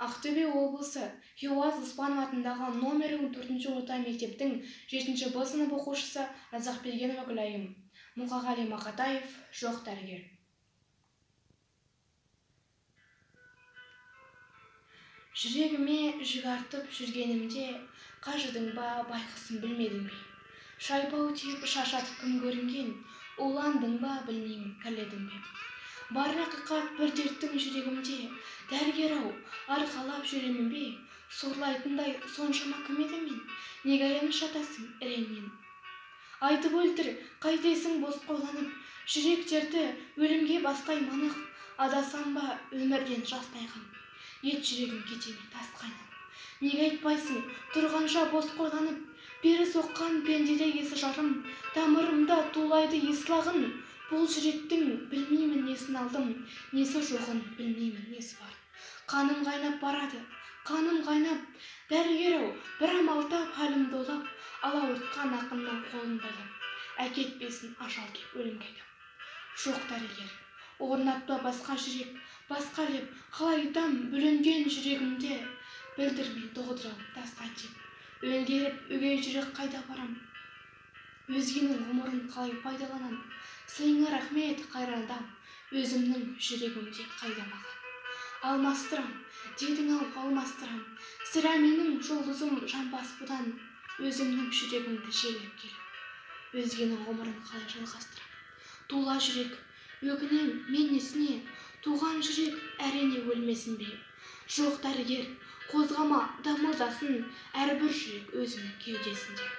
Ақтөбе облысы Хиуаз Оспанов атындағы номері 14 орта мектептің 7 Б сынып оқушысы Разақбергенова Гүлайым. Мұқағали Мақатаев, жоқ дәрігер. Жүрегіме жүк артып жүргенімде, қажыдың ба, байғұсым, білмедің бе? Шайпау тиіп, шашатып кім көрінген, уландың ба, білмеймін, кәледің бе? Бар ақиқат бір дерттің жүрегімде, дәрігер-ау, арқалап жүремін бе? Сорлайтындай соншама кім едім мен? Неге аяныш атасың іреңнен? Айтып өлтір, қайтесің бос қойланып, жүрек дерті өлімге бастай манық, адасам ба өмірден жастайған, ет жүрегім кете ме тас қайнап? Неге айтпайсың тұрғанша бос қойланып, бері соққан пенделе есі жарым, тамырымда тулайды есі лағын, бұл жүректің білмеймін несін алдым, несі жоғын білмеймін несі бар. Қаным қайнап барады, қаным қайнап, дәрігер-ау, бір амал тап халімді ойлап, алауыртқан ақынның қолын байлап, әкетпесін ажал кеп өлімге айдап. Жоқ дәрігер, орнатпа басқа жүрек, басқа леп, қалай айтам бүлінген жүрегімде, білдірмей доғдырам тасқа теп, өлгеріп өгей жүрек қайда барам? Өзгенің ғұмырын қалай пайдаланам? Сыйыңа рахмет, қайран адам, өзімнің жүрегімде қайда маған? Алмастырам, дедің-ау, алмастырам, сірә менің жұлдызым жанбас бұдан, өзімнің жүрегімді жерлеп келіп, өзгенің ғұмырын қалай жалғастырам? Тула жүрек, өкінем мен несіне, туған жүрек әрине өлмесін бе? Жоқ дәрігер, қозғама дамылдасын әрбір жүрек өзінің кеудесінде.